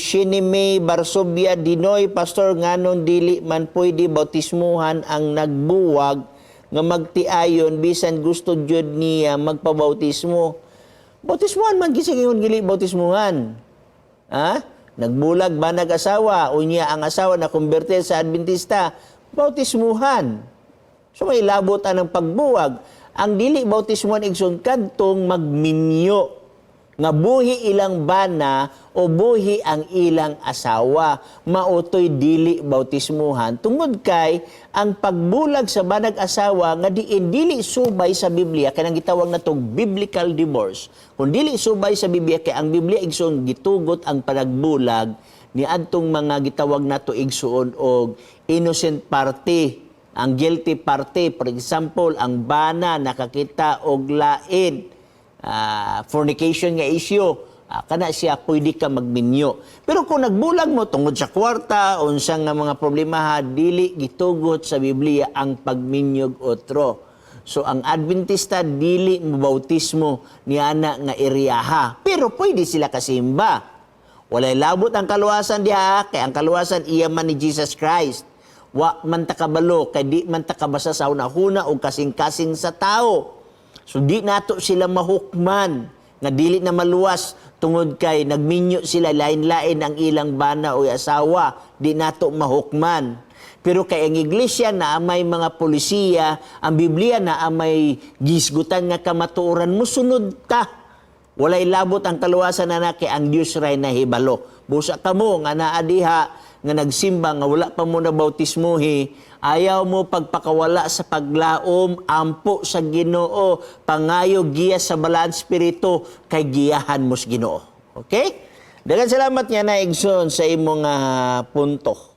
Shinime Barsobia Dinoy, "Pastor, nganong dili man pwede bautismuhan ang nagbuwag nga magtiayon bisan gusto jud niya magpabautismo?" Bautismuhan man kisig ingon dili bautismuhan. Ha? Nagbulag ba nag-asawa? Unya ang asawa na konberte sa Adventista, bautismuhan. So may labot ang pagbuwag. Ang dili bautismuhan, igsoon, kadtong magminyo nga buhi ilang bana o buhi ang ilang asawa, mao to'y dili bautismuhan tungod kay ang pagbulag sa banag asawa nga diin dili subay sa Biblia, kanang gitawag natong biblical divorce, kung dili subay sa Biblia, kay ang Biblia, igsoon, gitugot ang panagbulag ni adtong mga gitawag nato, igsoon, og innocent party. Ang guilty party, for example, ang bana nakakita og lain, fornication nga issue, kana siya pwede ka magminyo. Pero kung nagbulag mo tungod sa kwarta, unsa nga mga problema, dili gitugot sa Biblia ang pagminyog otro. So ang Adventista dili mo bautismo niana nga eriyaha. Pero pwede sila kasimba. Walay labot ang kaluwasan diha kay ang kaluwasan iya man ni Jesus Christ. Wa man ta kabalo kay di man ta kabasa sa hunahuna o kasing-kasing sa tao. So di nato sila mahukman nga dili na maluwas tungod kay nagminyo sila, lain-lain ang ilang bana o asawa, di nato mahukman. Pero kay ang iglesia na may mga polisiya, ang Biblia na may gisgutan nga kamatuoran, musunod ta. Walay labot ang kaluwasan na kay ang Dios ray nahibalo. Busa kamo nga naa diha nga nagsimba nga wala pa mo na bautismuhi, ayaw mo pagpakawala sa paglaom, ampo sa Ginoo, pangayo giya sa Balaan Espiritu kay giyahan mo sa Ginoo. Okay? Daghang salamat nga na, igsoon, sa imong punto.